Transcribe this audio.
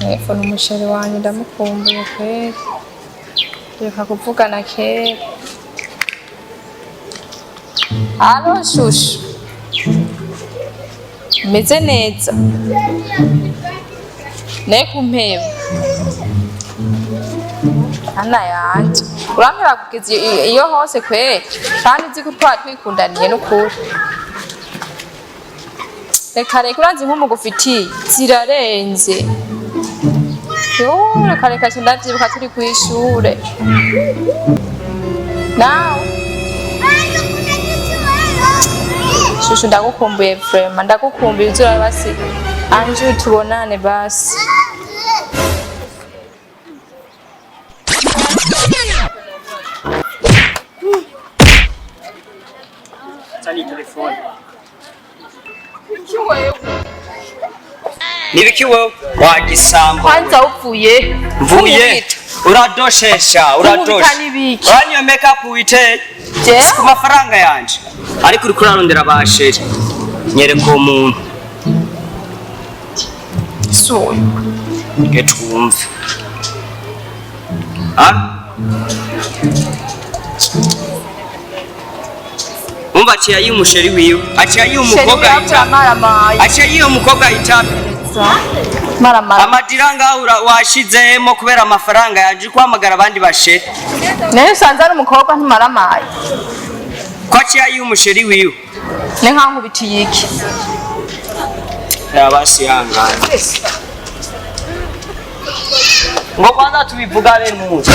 Telefone umusheri wanjye ndamukumbuye kweri. Reka kuvugana kera. Alo shushu. Meze neza. Ne kumpeba. Ana yanje. Urampeba kugeza iyo hose kweri. Kandi uzi ko twari twikundaniye n'ukuri. Reka reka urazi nk'umugufitiye zirarenze. Yo, reka reka ndavyibuka turi kw'ishure. Nawe shushu ndagukumbuye vraiment, ndagukumbuye uzura basi. Anju tubonane basi. Zani telefone. Nibiki wewe wagisambo. Kwanza upfuye. Mvuye uradoshesha uradosha. N'ibiki? Uraniyo makeup witeye Je? ku mafaranga yanje. Ariko uriko urarondera basheri. Nyereka uwo muntu. Suyo. Nge twumve. Ah? Umva aciye ayiha umusheri wiwe. Aciye ayiha umukobwa ahita. Maramaye. Aciye ayiha umukobwa ahita. Maramaye. Amadira ngaho washizemo kubera amafaranga yanje uri guhamagara abandi basheri. Nayo usanze ari umukobwa ntimaramaye. Ko aciye ayiha umusheri wiwe. Ni nka nkubitiye iki? Yabasi yangana. Ngo kwanza tubivugane ntuzi.